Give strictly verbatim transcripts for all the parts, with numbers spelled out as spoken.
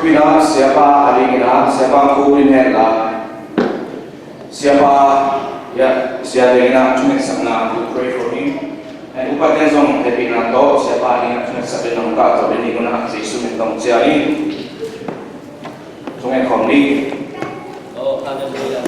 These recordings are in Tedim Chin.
Ina siapa a dingina siapa kul in hen la, siapa, ya, sia dingina thungetsakna, to pray for him. And upa ten zong hehpihna tawh siapa a dingina thungetsak ding nong kah tawh ding ni, huna Jesu min tawh ciah in. Thungen khawm ni. Oh, hallelujah.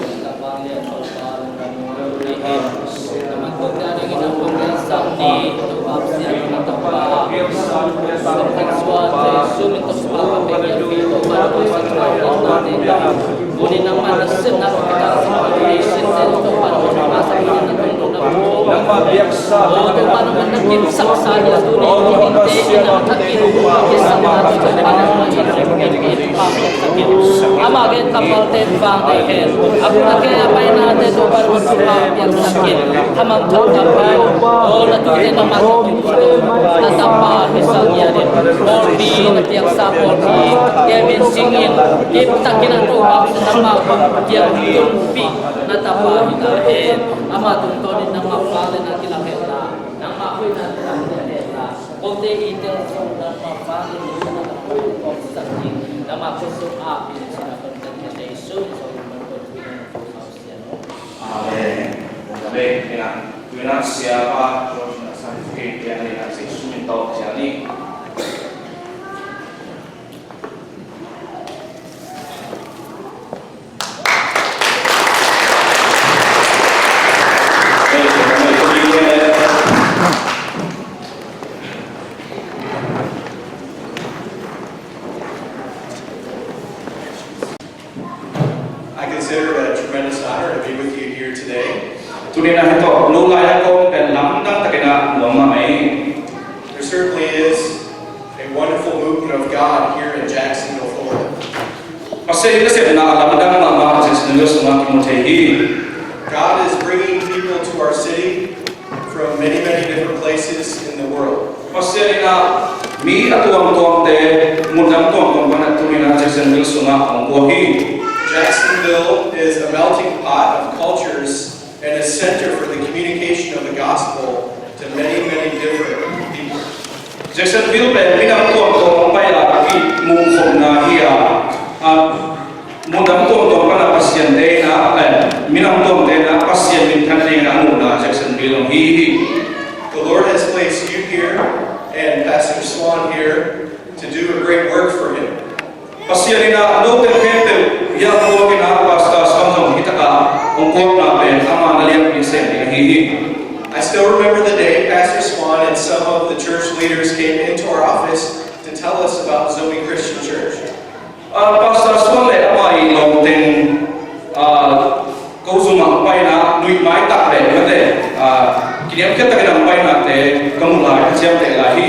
Ama gen kapal te vang dei hen. A bul a kei a paina te Topa nong sungah piangsak in. Thamang thang kapal. O na tute nangmah tawh kipte na tapa hi sang hia den. Pawlpi na piangsak pawlpi. Kevin Singh in kiptak in a Topa na tapa kiang tunpih na tapa hi ta hen. Ama tungtawn in nangmah fale na kilang hen la. Nangmah hoihna kilang hen la. Kote i tel song nangmah fale na tapa kiang tunpih. Nangmah kusuk a pi na sina konten na te sung song na konten na kusuk a sia no. Amen. Amen. Ina, ina siapa, ina certificate, ina, ina Jesu min tawh ciah ni. I consider it a tremendous honor to be with you here today. Tuni-in ah hih tawh no lai-a kong pen lamdang takin ah nuam mahmah ing. There certainly is a wonderful movement of God here in Jacksonville, Florida. Pasian in a sepna a lamdang mahmah Jacksonville sungah kimu thei hi. God is bringing people to our city from many, many different places in the world. Pasian in ah mi a tuamtuamte, mundang tuamtuam pan ah tuni-in ah Jacksonville sungah hong kuak hi. Jacksonville is a melting pot of cultures and a center for the communication of the gospel to many, many different people. Jacksonville pen minam tuamtuam hong pai a kimuhkhopna hi a, a, mundang tuamtuam pan a Pasian te in ah, eh, minam tuamte in ah Pasian minthan dingin a muhna Jacksonville hong hi hi. The Lord has placed you here and Pastor Swan here to do a great work for him. Pasian in ah note khempeuh hong kuakin ah Pastor Swan zong hih takah hong kuakna pen ama na lianpi sem ding ahi hi. I still remember the day Pastor Swan and some of the church leaders came into our office to tell us about Zomi Christian Church. Ah, Pastor Swan le ama i lawmteng, ah, ko zum ah hong paina, nuih mai tak le mate, ah, kiniamkhiat takin hong painate ka muh lai, ka ciamteh lai hi.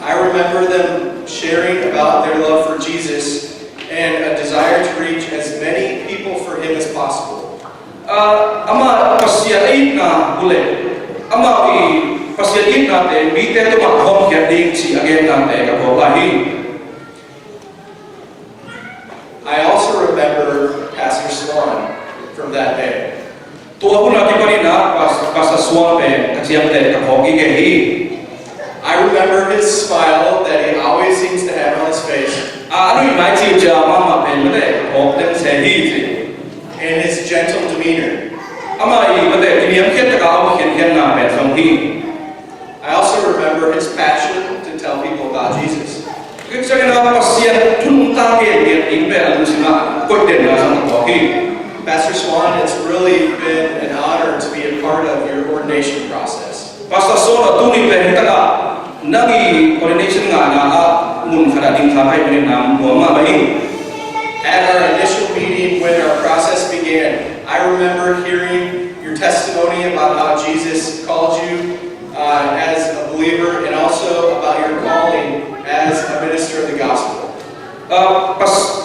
I remember them sharing about their love for Jesus and a desire to reach as many people for him as possible. Ah, ama Pasian a itna uh le ama i Pasian itnate mite tungah hawmkhiat ding cih a gennate ka phawk lai hi. I also remember Pastor Swan from that day. Tua hun a kipanin ah Pas-, Pastor Swan pen ka ciamteh ka phawk gige hi. I remember his smile that he always seems to have on his face. A, a nuih mai ciucia mahmah pen mate phawk ding se hi ci. And his gentle demeanor. Ama i mate kiniamkhiat taka a om khiankhianna pen zong hi. I also remember his passion to tell people about Jesus. Kiciangin a Pasian thuntak gen gen in pen a lungsim ah koih denna zong a tuak hi. Pastor Swan, it's really been an honor to be a part of your ordination process. Pastor Swan, a tuni pen hi takah nang i ordination ngahna ah mun khat ah ding kha ka hih manin nuam mahmah ing. At our initial meeting, when our process began, I remember hearing your testimony about how Jesus called you uh, as a believer and also about your calling as a minister of the gospel. Ah, pas,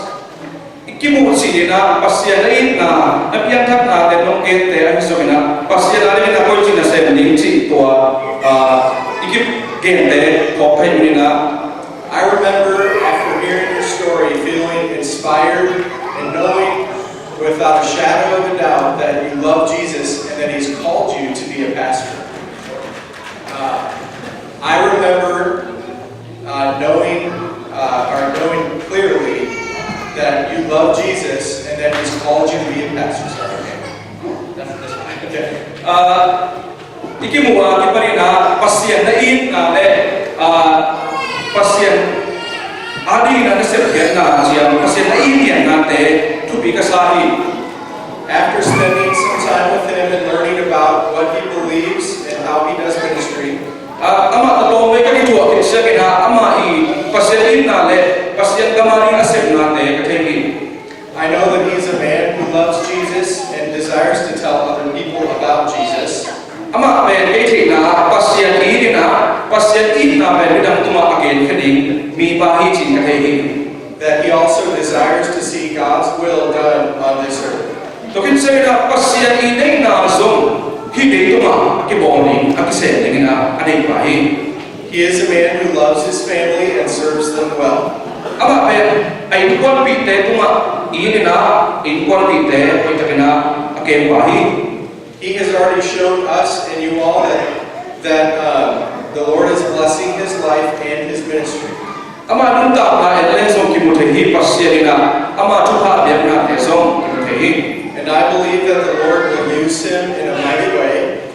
i kimuh cih in ah Pasian a itna, na pianthaknate nong gente ahi zongin ah Pasian a dingin a koici nasem ding cih tua, ah, i kigente phawk thei un in ah. I remember after hearing your story, feeling inspired and knowing without a shadow of a doubt that you love Jesus and that he's called you to be a pastor. Uh, I remember, uh, knowing, uh, or knowing clearly You love Jesus, and then he's called you to be a pastor. Sorry, okay. That's, that's fine. Okay. Uh, i kimuh a kipanin ah Pasian na itna le, uh, Pasian adingin ah na sepkhiatna ciang Pasian na it ngiatnate thupi ka sa hi. After spending some time with him and learning about what he believes and how he does ministry, ah, amah tawh tawmvei ka kithuah khit ciangin ah amah i Pasian itna le Pasian gam ading a sepnate ka thei hi. I know that he's a man who loves Jesus and desires to tell other people about Jesus. Amah pen kei theihna ah Pasian it in ah Pasian itna pen midang tungah a genkhia ding mipa hi ci-in ka thei hi. That he also desires to see God's will done on this earth. Tua khit ciangin ah Pasian i deihna zong hih leitungah a kibawl ding, a kisem dingin ah a deih pa hi. He is a man who loves his family and serves them well. Amah pen a innkuanpihte tungah it in ah innkuanpihte hoihtakin ah a kem pa hi. He has already shown us and you all that, that, uh, the Lord is blessing his life and his ministry. Ama nuntakna en leng zong kimu thei hi, Pasian in ah ama thupha biaknate zong kimu thei hi. And I believe that the Lord will use him in a mighty way.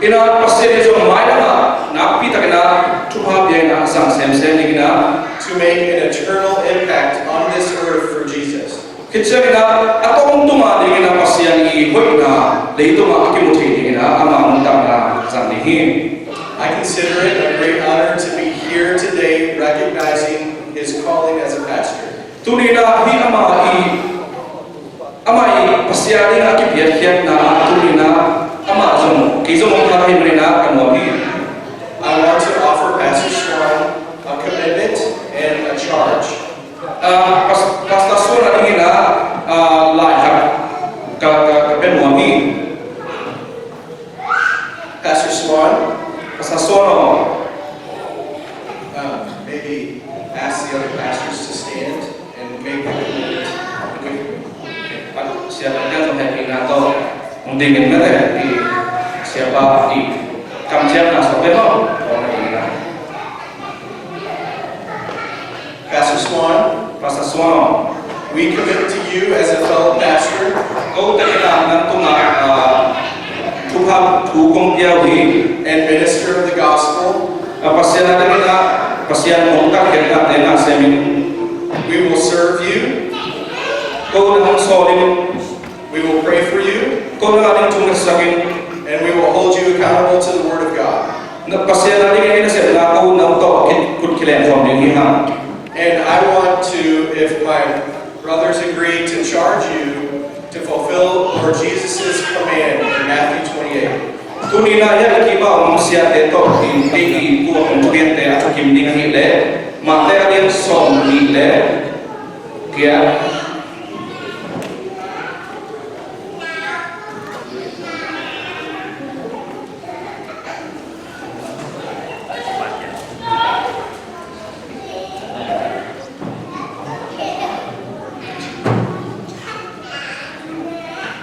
In ah Pasian in zong mailam ah nakpi takin ah thupha bia in ah zang semsem dingin ah, to make an eternal impact on this earth for Jesus. Khit ciangin ah a tongtungah dingin ah Pasian i hoihna leitungah a kimu thei dingin ah ama nuntakna zang ding hi. I consider it a great honor to be here today recognizing his calling as a pastor. Tuni in ah hih ama i, ama i Pasian in a kipiatkhiatna ah tuni in ah amah zong kei zong hong thang ahih manin ah ka nuam hi. I want to offer Pastor Swan a commitment and a charge. Ah, Pas-, Pastor Swan a dingin ah, ah, lai khat ka, ka, ka pia nuam hi. Pastor Swan. Pastor Swan aw. Uh, maybe ask the other pastors to stand and make the commitment with you. Siapa yang sampai pinatau mendingin mereka di siapa di kamciam nasabelo. Pastor Swan, Pastor Swan, we commit to you as a fellow pastor, ko te kita nang tunga, ah, thupha thu kong pia uh hi, and minister of the gospel, ah, Pasian a dingin ah, Pasian hong tatkhiatnate na sem in. We will serve you. Ko na hong sawl in. We will pray for you. Ko na ding thungetsak in. And we will hold you accountable to the word of God. Na Pasian a dingin i nasepna ko na tawh kut kilem khawm ding hi hang. And I want to, if my brothers agree, to charge you to fulfill Lord Jesus' command in Matthew twenty-eight. Tuni in ah hiah i kim a om siate tawh in kei i kuak hong thupiante a thukim ding ahih leh Mate a lian sawm nih le giat.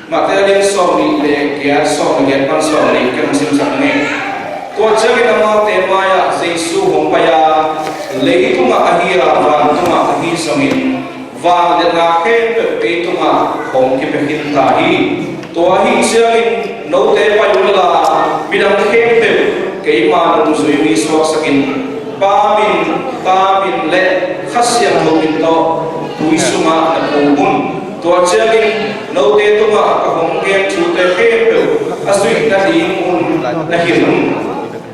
Mate a lian sawm nih le giat, sawm le giat pan sawm le nih ka hong simsak ning. Tua ciangin amaute mai-ah Jesu hong pai a, leitungah ahi a, vantungah ahi zongin, vangliatna khempeuh kei tungah hong kipia khin ta hi. Tua ahih ciangin note pai unla, midang khempeuh keima nungzui mi suaksak in, Pa min, Ta min le Kha Siangtho min tawh tui sungah na puk un. Tua ciangin note tungah ka hong gen thute khempeuh a zuih nadingun na hilh un.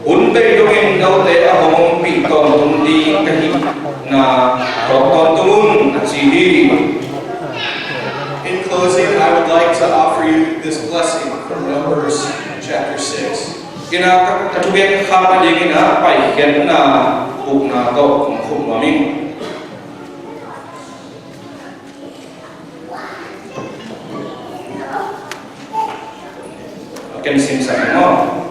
Hun bei dongin note a hong ompih tawntung ding ka hihna tawh tawntung un, a ci hi. In closing, I would like to offer you this blessing from Numbers chapter six. Ina ka, ka thugen khak nadingin a Paikhiatna bukna tawh kong khum nuam ing. Ken simsak maw?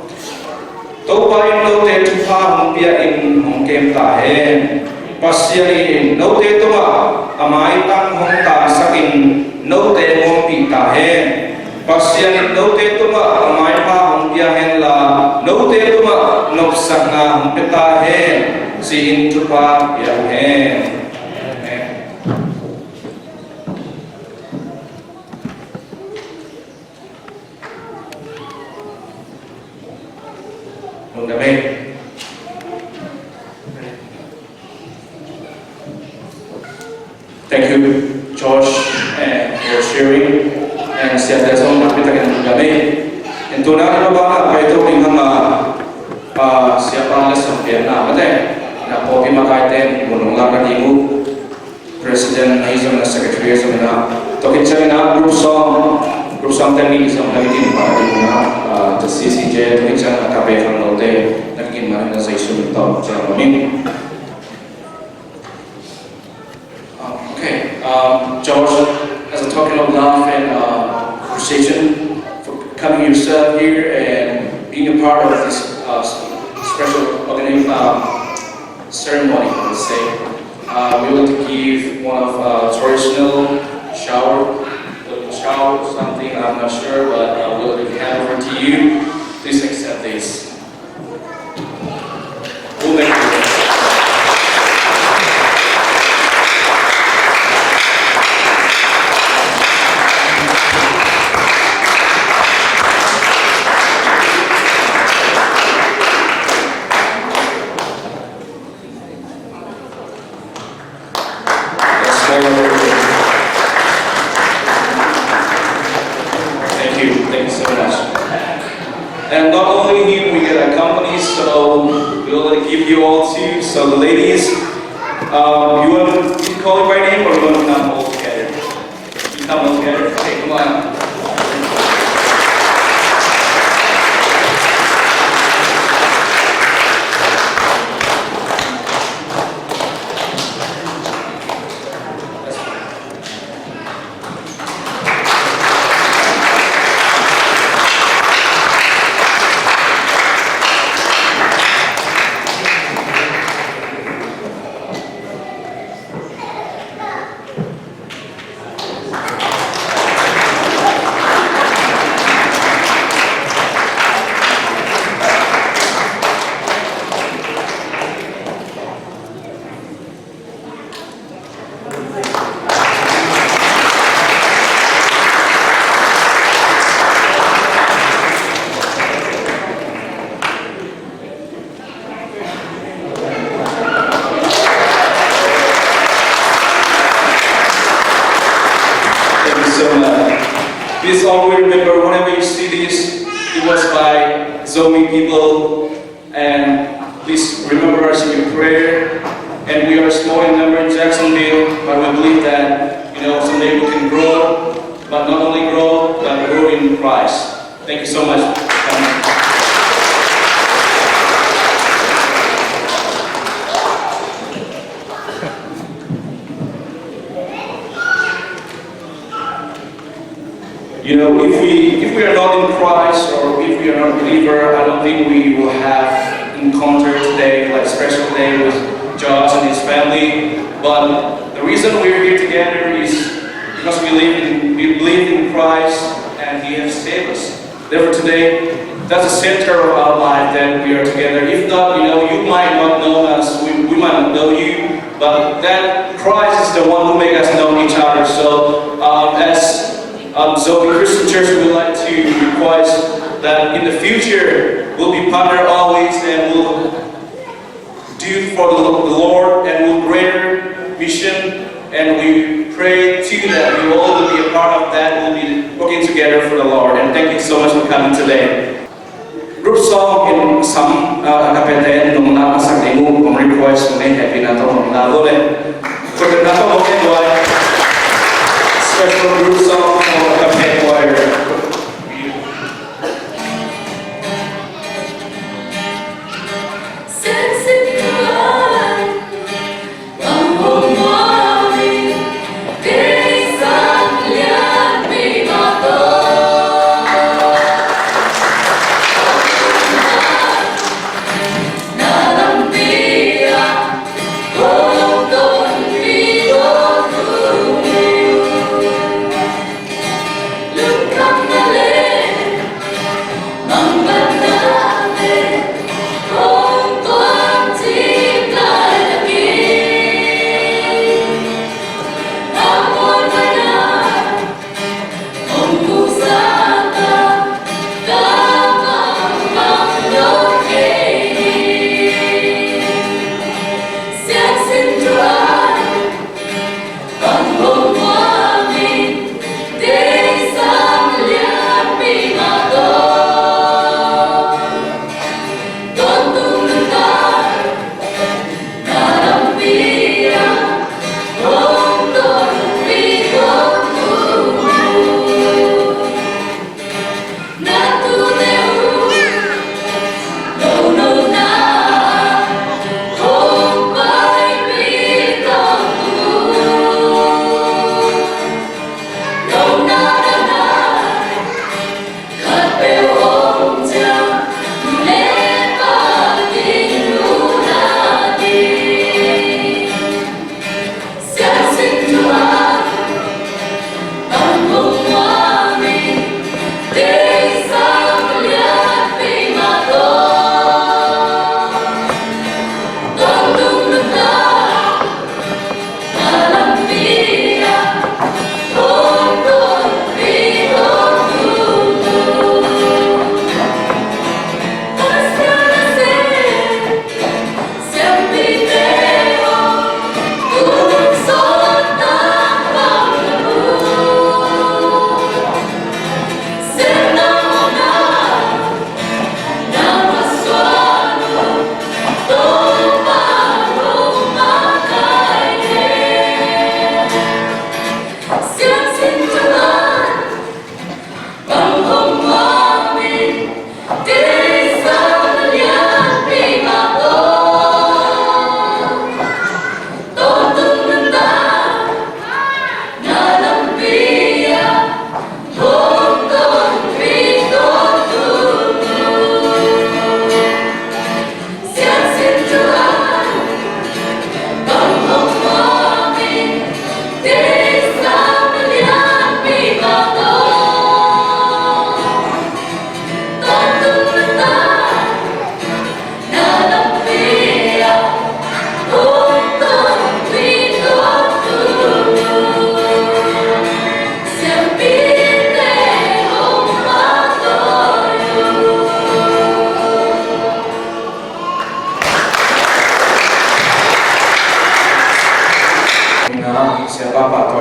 Topa in note thupha hong pia in hong kem ta hen. Pasian in note tungah a maitang hong tangsak in note hong ompih ta hen. Pasian in note tungah a maipha hong pia henla, note tungah nopsakna hong pia ta hen, ci-in thupha pia uh hen. Amen. Josh, eh, for sharing, and Siate zong nakpi takin lungdam hi. Tuni-in tua bang a pai to ding hang a, ah, Siapa lessong piakna mate, na pawlpi makaite in mun hong lak ding uh, president ahi zongin, secretary ahi zongin, tua khit ciangin group song, group song te nih zong na kikin mah ding uh, ah, the C C J, tua khit ciangin a cappella khangnote na kikin mah ding uh, Jesu min tawh ciang lo ning. Um, okay, um, George, as a token of love and, uh, appreciation for coming yourself here and being a part of this, uh, special organi-, um, ceremony, I would say. Uh, we want to give one of, uh, traditional shower, shower something, I'm not sure, but, uh, we want to hand over to you. Please accept this. We'll make it. Thank you. Thank you so much. And not only him, we get a company, so we already give you all two. So the ladies, um, you want to call it by name or you want to come all together? You come all together? Okay, come on. Thank you so much. Please always remember, whenever you see this, it was by Zomi people. And please remember us in your prayer. And we are small in number in Jacksonville, but we believe that, you know, someday we can grow, but not only grow, but grow in Christ. Thank you so much. You know, if we, if we are not in Christ or if we are not a believer, I don't think we will have encounter today, like, special day with Josh and his family. But the reason we are here together is because we live in, we believe in Christ and He has saved us. Therefore, today, that's the center of our life, that we are together. If not, you know, you might not know us, we, we might not know you, but that Christ is the one who make us know each other. So, um, as, um, Zomi Christian Church, we would like to request that in the future, we'll be partner always and we'll do for the, the Lord and will greater mission. And we pray too that we all will be a part of that. We'll be working together for the Lord. And thank you so much for coming today. Group song in sam, uh, a cappella in nong na masak ding uh, kong request kong nei happy na tong nong na lo le. Kong na tong nong enjoy. Special group song for a cappella choir.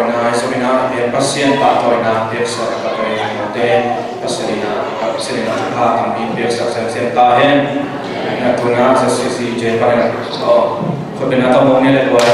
Nai sawmina, Pasian pahtawina piaksak a ka pai mawte, Pasian ina, Pasian ina thupha tampi piaksak semsem ta hen. Na tuna sa sisi je panin, oh, khutbetna tawh mawng ni le buai.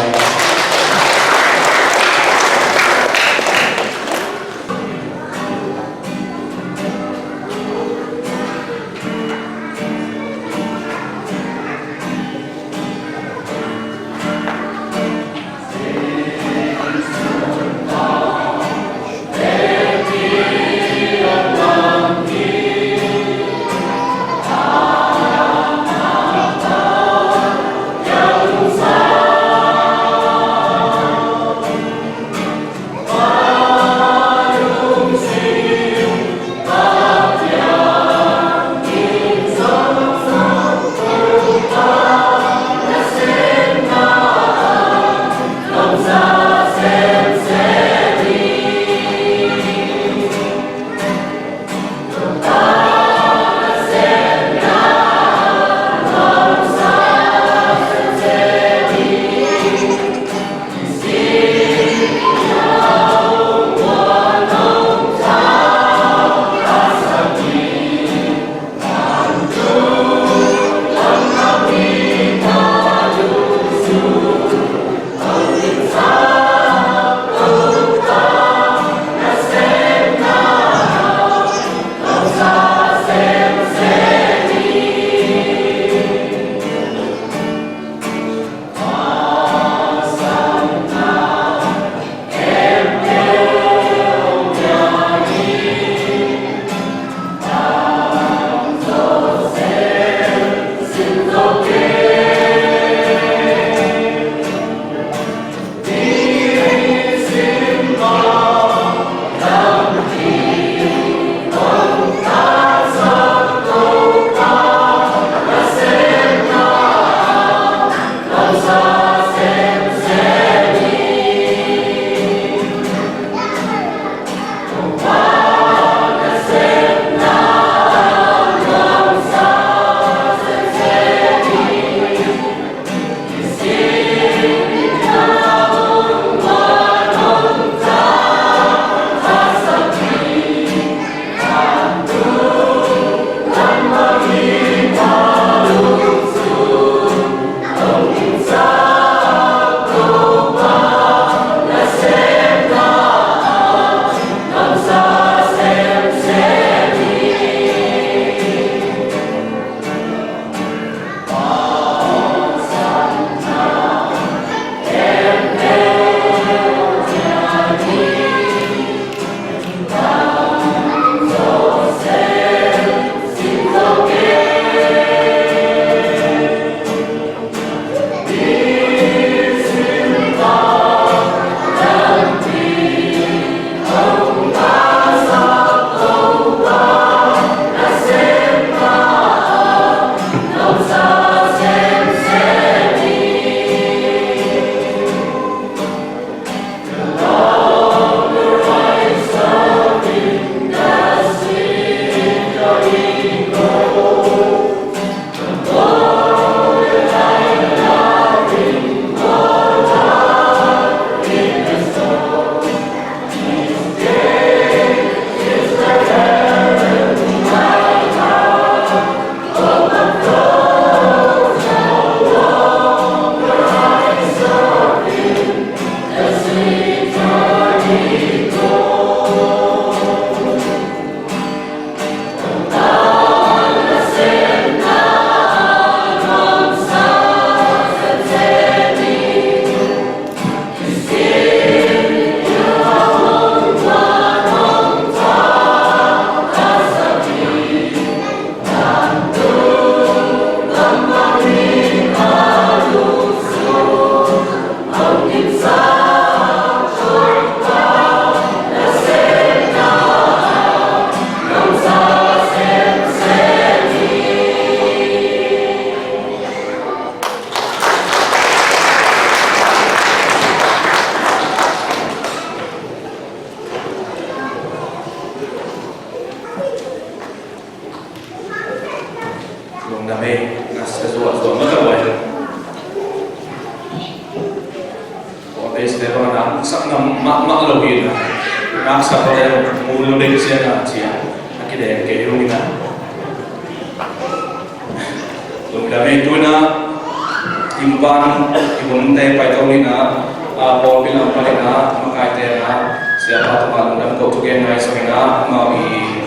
Lungdam ei, na sia zuahzuah mah ka buai. Kua base te bang a na sak ngam mahmah Lo hi na, ngaksak lo le, mu lo dek sia na cia, a kidek kei lo hi na. Lungdam ei tu na, i pan, i hun te pai to ni na, a, pawlpi lam pan na, makaite na, siapa tungah lungdam ko thugen ngai sawm na, amau i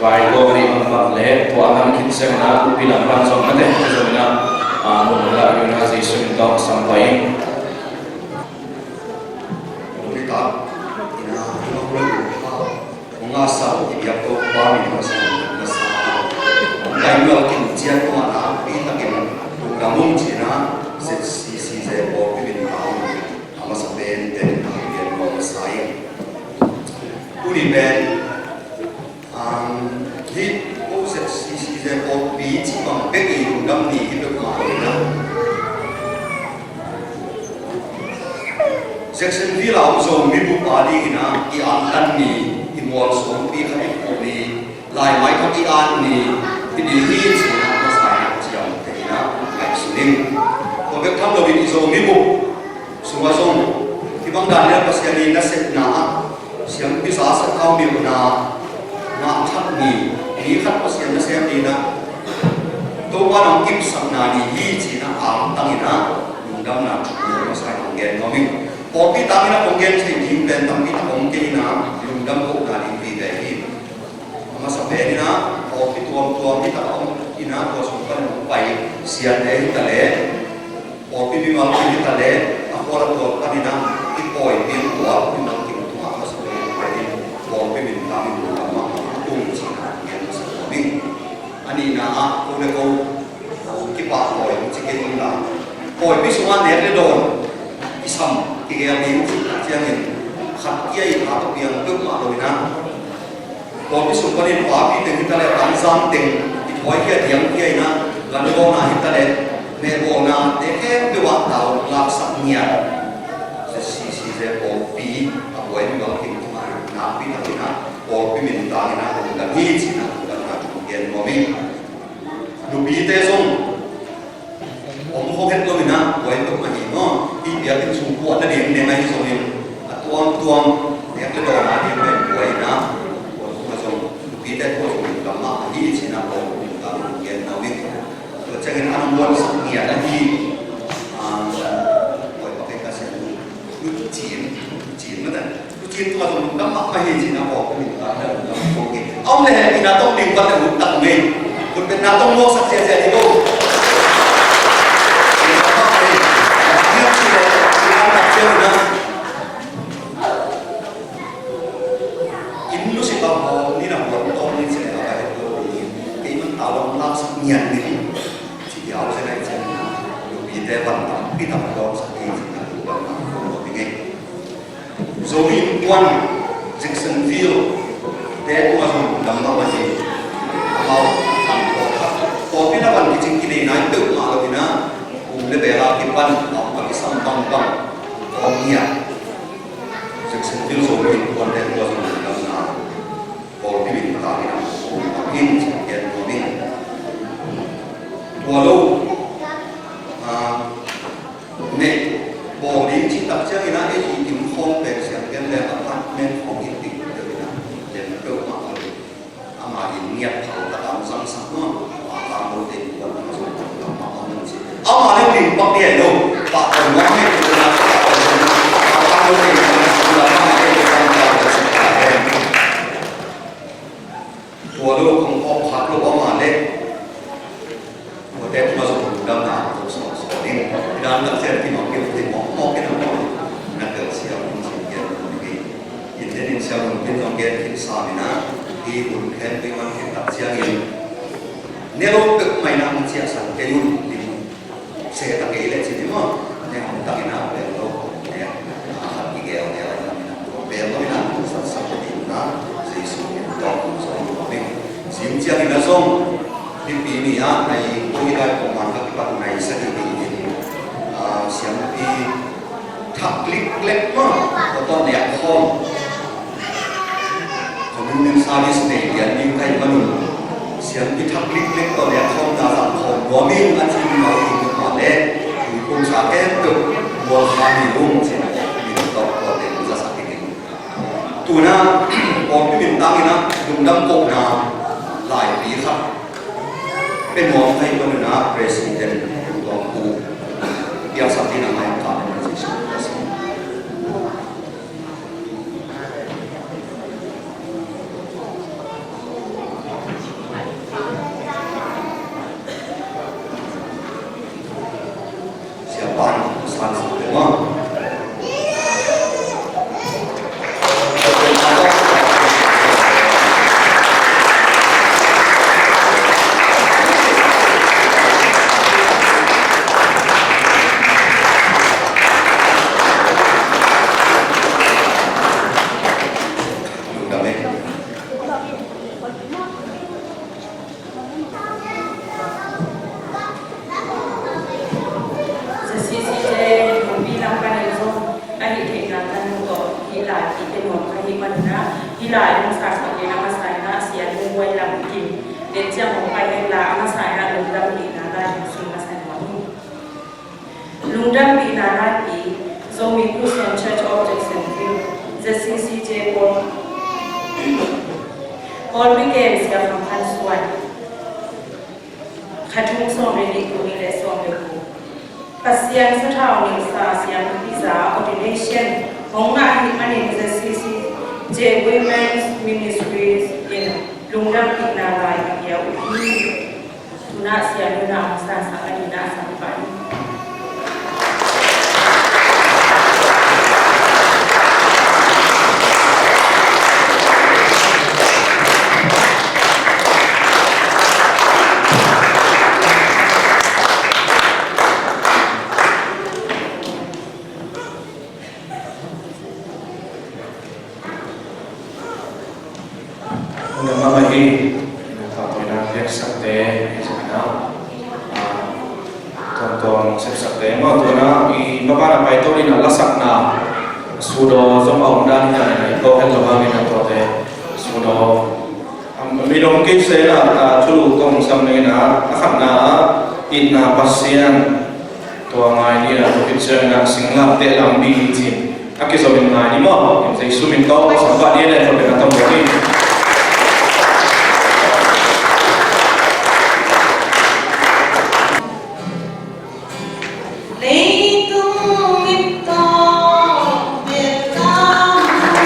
vai lo ni bang bang le, tua ngam khin sawm na, kupi lam pan sawm na te, sawm na, a, mun la yu na, Jesu min tawh sam pai. Ong ita, ina, ina, ong ita, ong asa, i biak Topa min masa, masa. Ong kai mual kin ciat ong ana, pi takin, ong gamung cina, Z C C Z pawlpi min ta, a masa pen, pen, a pen, ong masa in. Uni pen, Um, hih, O Z C C Z pawlpi cih bang bek i lungdam ni hi peuhmah lo hi na. Jacksonville a om Zo mibup a ding hi na, i antan ni, i mual suangpi khat i phuh ni, laimai khat i at ni, hi ding hi ci na, masa in a ciamteh hi na, ngaihsun in. Tua bek tham lo in i Zo mibup sungah zong, hih bang dan le Pasian i nasepna ah, siampi za sathau milhna ngah thak ni, mi khat Pasian nasem ni na, Topa nang kipsakna ni hi ci na, angtang in a, lungdamna thu a masa in hong gen nuam ing. Pawlpi tang in a kong gen thei ding pen tampi tak om kei in a, lungdam kohna ding vive hi. A masa pen in a, pawlpi tuamtuam hi tak a om in a, tua sung pan hong pai siate hi ta leh, pawlpi mimal kim hi ta leh, a khual a tual panin a, i pawi piang tua mimal kim tungah a masa pen pai in, pawlpi min tang in lungdam mahmah tung cihna ngen masa tua ding. A nihna ah, ko le ko, ko kipahtawi ci kei un la. Pawlpi sungah nek le dawn, i sam, kigel ding cih tak ciangin, khat kia i tha tawh piang peuhmah lo in a, pawlpi sung panin papi teng hi ta leh, ramzam teng, i thawikhia diangkhia in a, gan bawlna hi ta leh, mehbawlnate khempeuh ah tau laksak ngiat. Z C C Z pawlpi a buai mi bang kim kim a, nakpi takin a, pawlpi min tang in a, lungdam hi ci na, lungdamna thu gen nuam ing. Nupite zong, om khawk het lo in a, buai peuhmah hi maw. Hih biakinn sung kuah na ding ding ahi zongin, a tuamtuam nek le dawn a ding pen buai in a, tua tungah zong, nupite tungah zong lungdam mahmah hi ci na, pawlpi min tang in gen nuam ing. Tua ciangin a muansak ngiat ahi, a, buai pak ei ka sian, nu Cin, nu Cin mah dan. Nu Cin tungah zong lungdam mahmah hi ci na, pawlpi min tang in a lungdam kong hi. A om le hehpihna tawh ding pan le ut tak ngei. Ut betna tawh mawksak ziahziah hi lo. Lungdam mahmah hi. Lungdam mahmah hi. Inn lu si bang haw ni na buan tawm ni ci le a ka het lo ni. Kei man tau lam laksak ngiat ni. Ci hiau zen ai zen. Lupite pan tampi tak dawnsak hi ci na lungdam mahmah kong hi ngei. Zo innkuan Jacksonville te tungah zong lungdam mahmah hi. Amau pawlpi na pan kicing kinei nai peuhmah lo in a, um le bel a kipan a kisam bangbang kong hi a. Jacksonville Zo innkuante tungah zong lungdamna pawlpi min tang in a kong hi ci gen nuam ing. Tua lo, ah, Neih bawl ding cih tak ciangin a, ei i inn khawng pen siang gen leng apartment khawng hi ding deuh in a, den peuhmah lo. Ama inn ngiat thau tak a hong zangsak maw, ama tang lo te kuan a zong lam mah hong ci. Ama le lim pak ding ahi lo, pahtawi nuam hi, pahtawi nuam hi, pahtawi nuam hi, tua lo kong khawk khat lo ama le. Tuate tungah zong lungdamna kong sawm sawm ding. Hi dan tak ciang kimang kei uh thei mawkmawk in a maw. Na telsiam hun cin kian hun hi. Inn tenin siam hun pin zong gen khin sam in a. Hi hun khen pei man khin tak ciangin. Ne lo pek mai na hong ciahsan kei un. Lim se ta kei leh cin hi maw. Ne hong tak in a bel lo. Ne a khat kigel ne a lam in a. Bel lo in a. Sat sat ding na. Jesu min tawh kong sawm ding. Zing ciangin a zong, nipi ni-ah nai, ko i lai pawh man ka kipat nai sa ding in, ah, siampi thak liklik mah, ko tawh nek khawm. Communion service nei lian ding ka hih manun, siampi thak liklik tawh nek khawm na zang khawm nuam ing a ci mah in mah leh, tuiphumsa khempeuh mual kha ni ung cin, min tawh ko teng zasak ding in. Tuna pawlpi min tangin ah lungdam kohna laipi khat pia nuam ka hih manin ah President Tuang Pu piaksak dingin ah mai ka ZCCJ Nungpi lam panin zong a hih theihna tanu tawh hih lai i pia nuam ka hih manin ah hih lai hong sangsak dingin a masa in ah Sia Lung Huai Lam Kim den ciang hong pai hen la, a masa in ah lungdampihna lai hong sun masa nuam hi. Lungdampihna laipi. Zomi Christian Church of Jacksonville, ZCCJ pawl, pawlpi kem Sia Kham Khan Suan, kha thum sawm le nih, tul nih le sawm le guk. Pasian sathau nilhsa siampi za ordination hong ngah ahih manin ZCCJ Women's Ministries in lungdampihna lai i pia uh hi. Tuna Sia Lung Huai Lam Kim sangsak a dingin ah sam pah in. Lungdam mahmah hi. Ina, tawh ina, piaksakte, ina, ah, tuamtuam sepsakte maw, tuna i mapana paito ina lasakna sudo zong a om dan ina, ina, i tawh het lo hangin a tuate sudo. Am, midong kei se na, ah, thulu kong sam ina, a khatna, itna Pasian. Tua ngai ni a, tua khit ciangin a singlamteh lam bih ni ci. A kizom in ngai ni maw? In Jesu min tawh, sampa ni a, khut beng a tawh ni. Leitung mit tawh bel ka mu.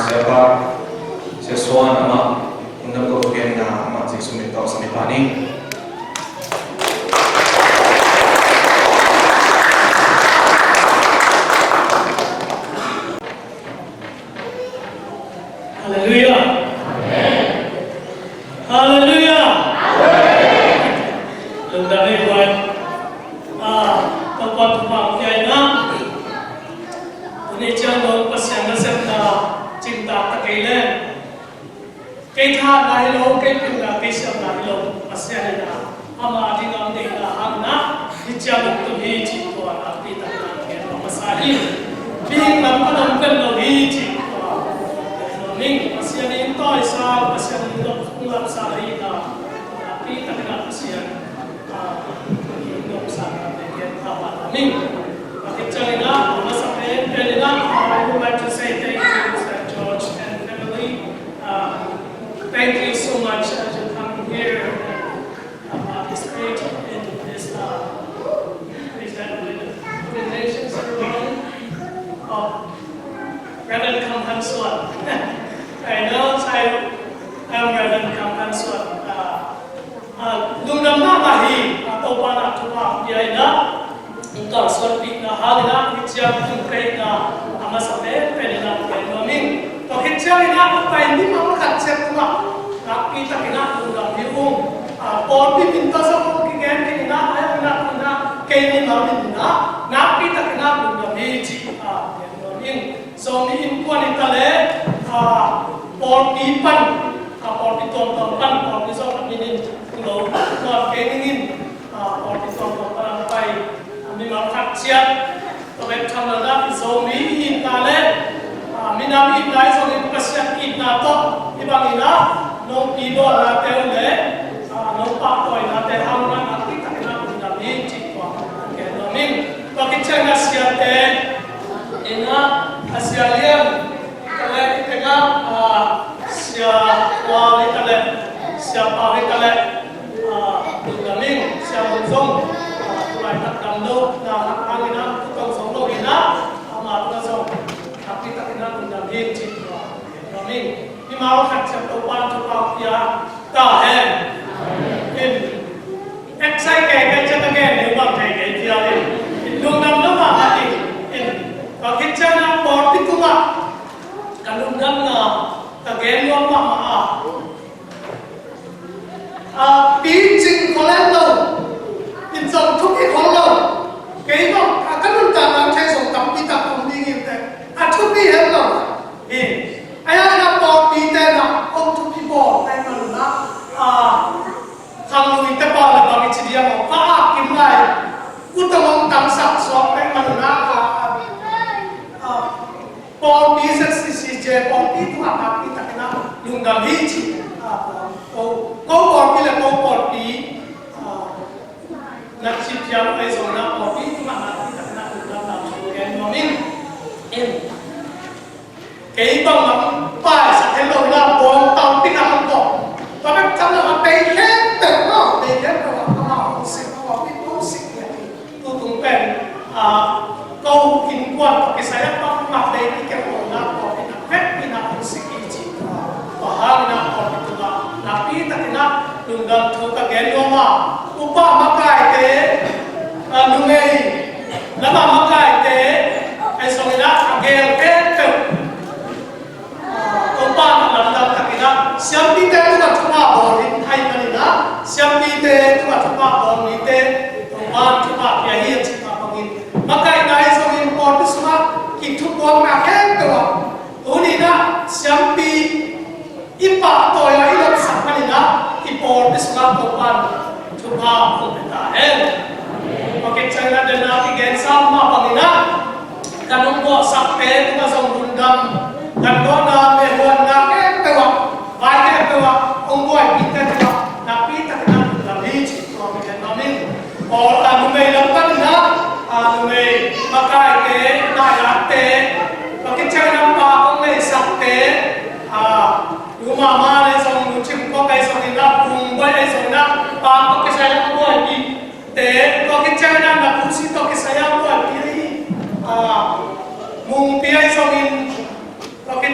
Siapa, Sia Suan amah, undam ko gen na amah Jesu min tawh sami pah ni. Halleluiah. Halleluiah. Lungdam ei buai. Ah, Topa thupha pia in ah. Tuni ciang dong Pasian nasepna cingtak ta kei leh, kei thahatna hi lo, kei pilna kei siamna hi lo, Pasian in ah ama ding a deihna hangin ah hih ciang hong tung hi cih tua nakpi takin ah gen nuam masa hi. Mihing lam pan om pen lo hi cih tua gen nuam ing. Pasian in tawisa, Pasian in hong lapsa hi in ah nakpi takin ah Pasian, ah, hong lapsa na te gen pha pha nuam ing. Pakhat ciangin ah, a masa pen pen in ah, I would like to say thank you, Mister George and family. Uh, thank you so much, uh, to come here and, uh, participate in this, uh, ordination ceremony of Reverend Kam Han Suan. I know I am Reverend Kam Han Suan. Uh, Ah, lungdam mahmah hi, ah, Topa in ah thupha pia in ah, hong kalsuanpihna hangin ah, hih ciang tung ka hihna a masa pen pen in ah gen nuam ing. Tua khit ciangin ah, a pai mimal khat ciat tungah nakpi takin ah lungdam hi ung. Ah, pawlpi min tawh zong hong kigen kei in ah, a hong in ah, in ah, kei mimal min in ah nakpi takin ah lungdam hi cih, ah, gen nuam ing. Zomi Innkuan hi ta leh, ah, pawlpi pan, ah, pawlpi tuamtuam pan, pawlpi zong a min in tung lo nawn kei ning in, ah, pawlpi tuamtuam pan a pai, ah, mimal khat ciat. Tua bek tham lo in ah, Zomi i itna leh, ah, minam i itna, i zong in Pasian i itna tawh, hih bangin ah, nong pi bawlnate uh leh, ah, nong pahtawinate hang in ah, nakpi takin ah lungdam hi cih tua, gen nuam ing. Tua khit ciangin ah siate, in ah, a Sia Lian, hi ta leh, i teng ah, ah, Sia Kual hi ta leh, Sia Pau hi ta leh, ah, lungdam ing. Sia Mun zong, ah, tu laitak damlohna hangin ah, tu tawh zong lo in ah, ama tungah zong nakpi takin ah lungdam hi cih tua, lungdam ing. Mimal khat ciat Topa in thupha pia ta hen. In, excite kei kei ciang a gen ding bang thei kei phial in. In lungdam lo mahmah in. In, ka khit ciang ah pawlpi tungah ka lungdamna ka gen nuam mahmah a. A, picing khol het lo. In zong thupi khol lo. Kei bang, a, ka nuntakna thei zong tampi tak om ding hi teh. A thupi het lo. Hi. Ahi hang a pawlpite na hong thupi bawl ahih manin ah, a, khangluite pau le bang i ci diam aw, pa a kim lai, ut a hong tangsak suak ahih manin ah, a, a, a, pawlpi Z C C J pawlpi tungah nakpi takin ah lungdam hi ci. A, ko, ko pawlpi le ko pawlpi, a, na ci phial ahi zongin ah pawlpi tungah nakpi takin ah lungdamna thu gen nuam ing. In. Kei bang lam paisak het lo in ah bawng tampi khat hong kawm. Tua bek tham lo a bei khempeuh, no, bei khempeuh ah amah hong sik, amah hong sik hi a. Tutung pen, ah, ko innkuan tawh kisai ah bangmah bei kikep lo in ah pawlpi in ah vekpi in ah hong sik hi ci. Tua hangin ah pawlpi tungah nakpi takin ah lungdam thu ka gen nuam a, upa makaite, ah, numei lam a makaite, ahi zongin ah a gel khempeuh, ah, Topa in a lamdang takin ah siampite tungah thupha bawl in ahih manin ah, siampite tungah thupha bawl mite Topa in thupha pia hi a cih mah bangin, makaihna ahi zongin pawlpi sungah kithupuakna khempeuh ah, tuni in ah siampi i pahtawi a i lotsak manin ah i pawlpi sungah Topa in thupha hong pia ta hen. Tua khit ciangin ah den a kigensa mah bangin ah, kan hong guahsakte tungah zong lungdam, kan gawhna, mehhuanna khempeuh ah, vai khempeuh ah hong buaipihte tungah nakpi takin ah lungdam hi cih tua mi khen nuam ing. Pawl, a, numei lam panin ah, a, numei makaite, nailakte, tua khit ciangin ah pa hong neisakte, a, Nu Mama ahi zong, Nu Cim Kok ahi zongin ah, Vung Baih ahi zongin ah, pa tawh kisai a buaipihte, tua khit ciangin ah na pu si tawh kisai a buaipih ahi, ah, Mungpi ahi zongin, tua khit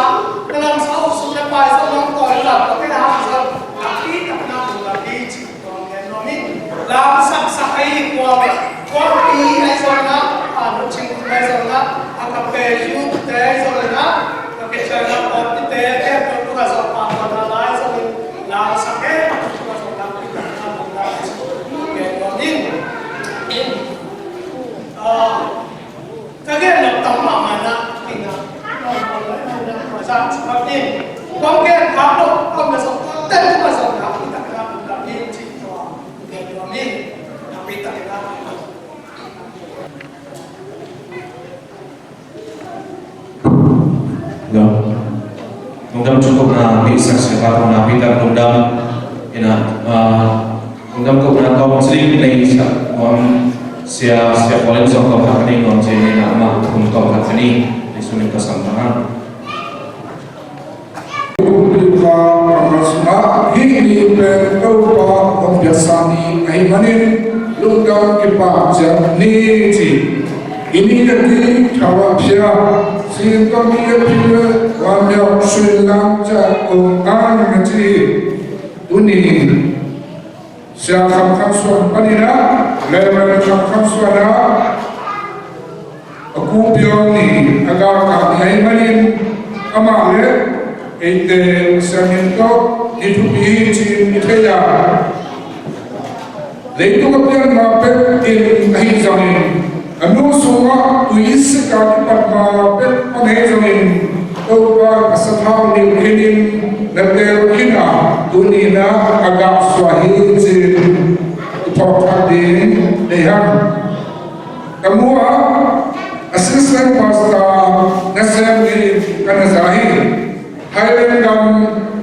sa, na lamsang uh sum le pai zong nong tawi zat, tua pen a hang zong nakpi takna hong lampi cih tua hong gen nuam ing. Lamsang sak ahi kua, kuapi ahi zongin ah, a nu Cing Kum ahi zongin ah, a ka pe youth te ahi zongin ah, ka kician a pawlpite khempeuh tungah zong pahtawi na lai zongin, lamsang khempeuh tungah zong nakpi takna hong lampi cih tua hong gen nuam ing. In, ah, ka gen lo tam mahmah na, ina, kong gen khak lo, kong na zong, ten tu ma zong, na pi tak na, na pi cih tua, gen tua mi, na pi tak na. Lungdam. Lungdam cukup na mi sak siapa na pi tak lungdam, ina, ah, Lungdam kohna tawm ciling nei sa nuam sia, sia Paul in zong tawm khat ka nei nuam ciling nei na amah hun tawm khat ka nei, nei sunin ka sam hang. Hih ni pen Topa hong piaksa ni ahih manin lungdam kipak ciat ni ci. I ni a ding thawah phia, sin tawh ni a phia, wan liau suin lam ciat kong ang na ci. Tuni Sia Kham Kham Suan panin ah, Reverend Kham Kham Suan ah, a kupiang ni, a galkap ni ahih manin, amah le eite Pasian min tawh ni thupi hi ci-in i thei a, leitung a pian ma pek in ahi zongin, a nu sungah tui sik a kipat ma pek pan ahi zongin, Topa a sathau nih khin in na teel khin a, tuni-in ah a gah suah hi ci-in i phawk thak ding nei hang. Ka mu ah assistant pastor nasem dingin ka na za hi. Thailand gam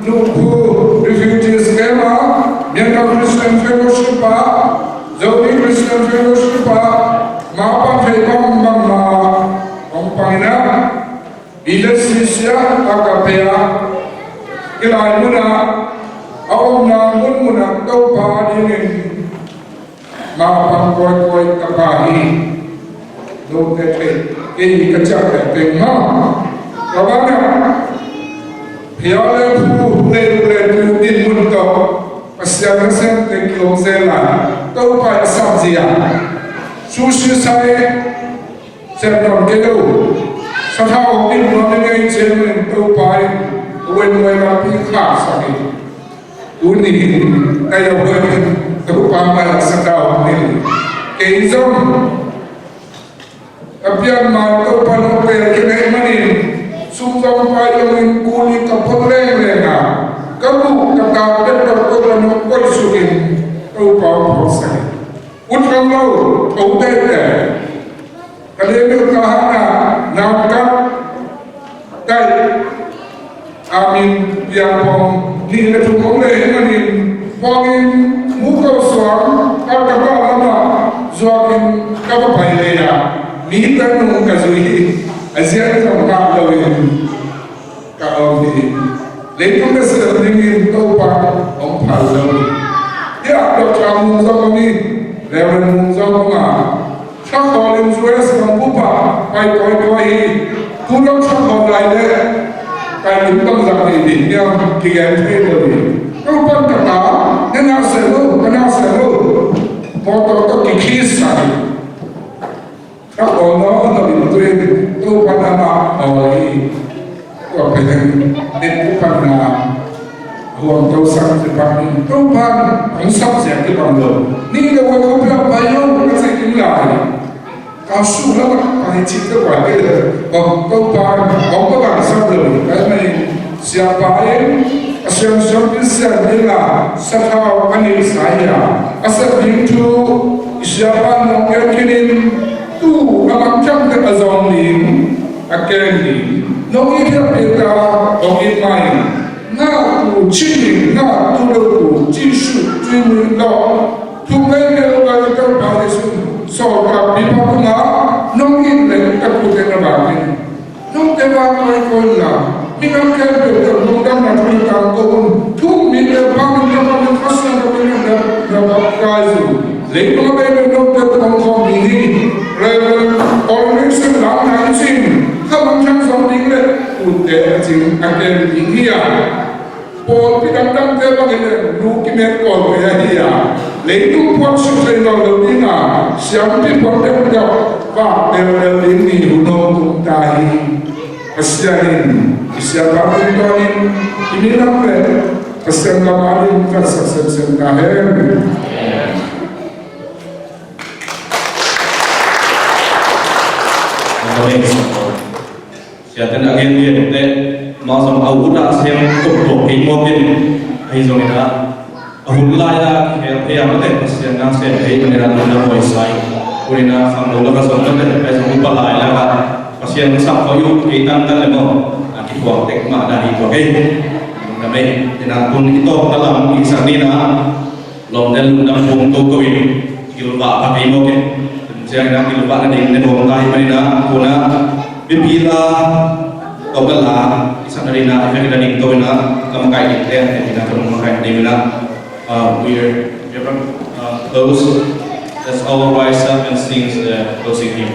Lukhu Refugees Camp ah, Myanmar Christian Fellowship ah, Zomi Christian Fellowship ah, ma pan thei bang bang ma hong pang in ah, Bilet sisia a ka pe a, kilai mun ah, a omna munmun ah Topa dingin ma pan kawikawi ka pha hi. Note thei, kei ka ciah pengpeng maw. Ka banah, phia le phu, le le tu din mun tawh Pasian nasemte kilawm zel lai, Topa i a sap zia. Sushi sai sem nawn kei lo. Sathau hong dim nawn ni ngei ciangin Topa in a wen muai lampi khaksak hi. Tuni in kai a huan in Topa mai sathau hong dim. Kei zong ka pian ma Topa nong pel kei ahih manin sum zong pai zongin kuli ka phot lengleng a, ka guk ka tak bek tawh Topa nong koih sukin Topa hong phawksak hi. Ut lam lo, tho tete. Ka lian deuh ka hang a, nau kap, kai. Amin, piang pong, nih le thum om le hi manin, pongin, mu ko suang, ka ka ba lama, zuakin, ka ba pai le ya. Mi tan nung ka zui hi, a zian zong ka lo in. Ka om hi. Leitung ka sel dingin Topa hong phal lo hi. Hia Doctor Mung zong om hi. Reverend Mung zong om a. Thakhawl in U S bang bupa pai kawikawi hi. Tu dong thakhawl lai le. Kai in bang zak hi ding hiam kigen thei lo hi. Topa ka ta, na na se lo, ka na se lo. Motor to kikhis sa hi. Ka awl nawn lo in tu in Topa na mah awl hi. Tua pen in Topa na huam to sak te pan in Topa hong sak ziak te bang lo. Ni lo a Topa pai lo ka cik in lai. Ka su la pai cik te pai te le. Topa hong ka bang sak lo. Kai mai siapa in a siam siam in siam in la sathau a ni sa hi a. A sak ding thu i siapa nong en kinin Tu a mangthang te a zong ding, a kem ding. Nong it hiam Peter, nong it mai. Ngah tu cih ding, ngah tu lo tu, Jesu, Jesu lo. Thuk lei mel bai Topa Jesu, sawltak pipa tungah, nong it leh ka tu te na bang ding. Note vang koi koi la, minam khempeuh tawh lungdamna thu tangko un. Thu um mi le pang in tawh pang in Pasian tawh pang in na, na baptize uh. Leitung a veve note tawh pang khawm ding hi. Reverend ordination lam na in cin, kha mangthang zong ding le, ute a cing a kem ding hi a. Pawlpi dangdangte bangin nu kimet kawlte ahi a, leitung puan suk thei nawn lo ding a, siampi puan deuhdeuh vak delhdel ding ni hun hong tung ta hi. Pasian in i siapa tungtawnin i minam le Pasian lam ading phatsak semsem ta hen. Amen. Siaten a gen lian teh, amah zong a ut a sem toktok kei mawk in, ahi zongin ah, a hun lai-a kihel thei a, mate Pasian na sem thei manin ah, na muaisa in. Tuni-in ah, khangno lakah zong mate, ahi zong upa lai lakah, Pasian na sam khawh i ut kei tantan le maw, a kithuak tek mah dan hi tua kei. Na mei, tena tun i tawpna lam i sak ni-in ah, Lawmte lungdam phung ko ko in, kilvah pha kei mawk in. Tua ciangin ah kilvah nading ne nuam lai manin ah, hun ah mipi la tawh bel la i sak nading ah, i vek nading tawh in ah, lamkaih dingte, i na tawh lamkaih nading in ah, uh, we're, we're, uh, close. Let's all rise up and sing the closing hymn.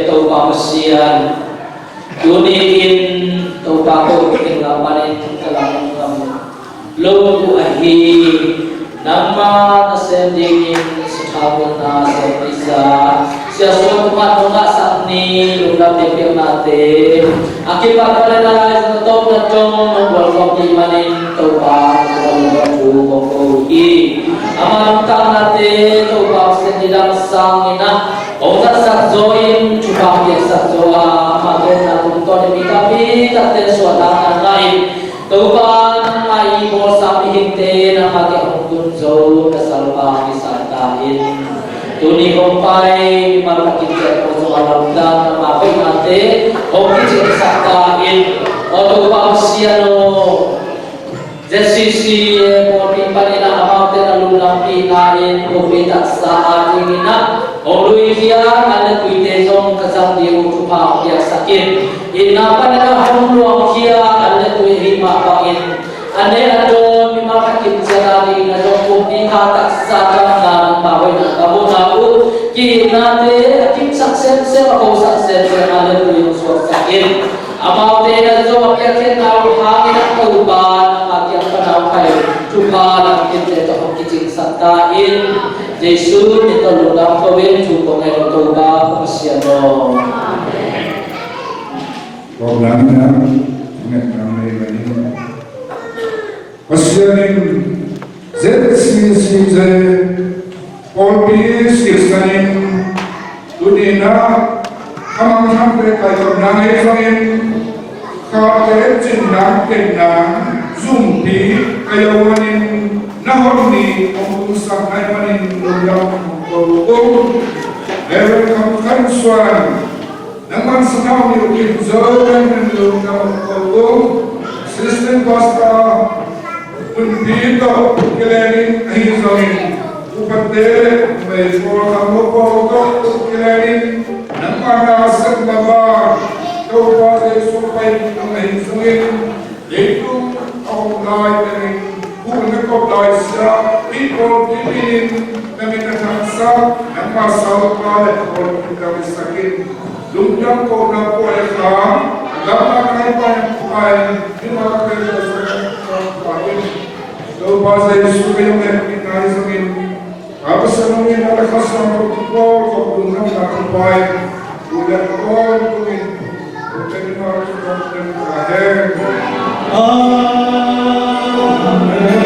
Topa Pasian, tuni-in Topa ko kingam manin ka lam ngam lo uh ahi. Nangma nasem dingin sathau nopna sem i za, Sia Suan Tha Mang nong ngahsak ni lungdam biakpiaknate a kipat panin a lai zong tawpna dong nong bual khawm ding manin Topa na bual lo thu kong ko hi. Ama nuntaknate Topa Pasian nidang sangin ah hong zatsak zaw in thupha piaksak zaw a, ama genna tungtawn in mi tampi takte suahtakna ngah in Topa nangmah i bawlsa mihingte nangmah kiang hong tun zo na salpa kisak ta in. Tuni hong pai mimal khat kician ko zong a lamdang nangmah hoihnate hong kiciansak ta in. Aw Topa Pasian aw, Z C C pawlpi panin ah amaute na lungdampihna in pawlpi taksa a dingin ah hong luikhia a, letuite zong ka zang ding uh thupha piaksak in. Itna panin ah hong luangkhia a, letui ahi mah bangin a ne a dawn mimal khat kician a dingin ah zong pumpi kha taksa damna nangmah hoihna ka muhna uh, ki-itnate a kimsak semsem a khosak semsem a, letui hong suaksak in. Amaute na zong a piakkhiatna uh hangin a Topa nangmah kiang pan a hong pai thupha lamkhiatte tawh hong kicingsak ta in. Jesu min tawh lungdam ko in thu kong ngen uh Topa Pasian aw. Amen. Kong nang nang ngen nang nei manin Pasian in Z C C Z pawlpi sisan in tuni-in ah a mangthangte kaikhopna ngei zongin khate cinna kenna zumpi kai a wanin na hon ni hong tungsak nai manin lungdam hong ko ung. Reverend Kham Khan Suan, nangman sanau ni ukin zo kan min lungdam ko ung. Assistant Pastor Hun Pi tawh kilenin ahi zongin, upate le mei pawl kham lo pawl tawh kilenin nangma na sep mama Topa Jesu pai ding ahi zongin, leitung a om lai tengin bu na kop lai sia, pi pawl pi pinin na min a thangsak, nangma salpa le pawl pi ka bisakin. Lungdam kohna pua e kham, gamna kai pa e kham, mimal kai pa e kham. Topa Jesu ka yong e nai zongin, a pa sa nong in a la kha sa nong tu pawl ko lungdam na tu pa e. Tu le pawl tu in, tu te mimal tu pawl tu in ka he. Amen.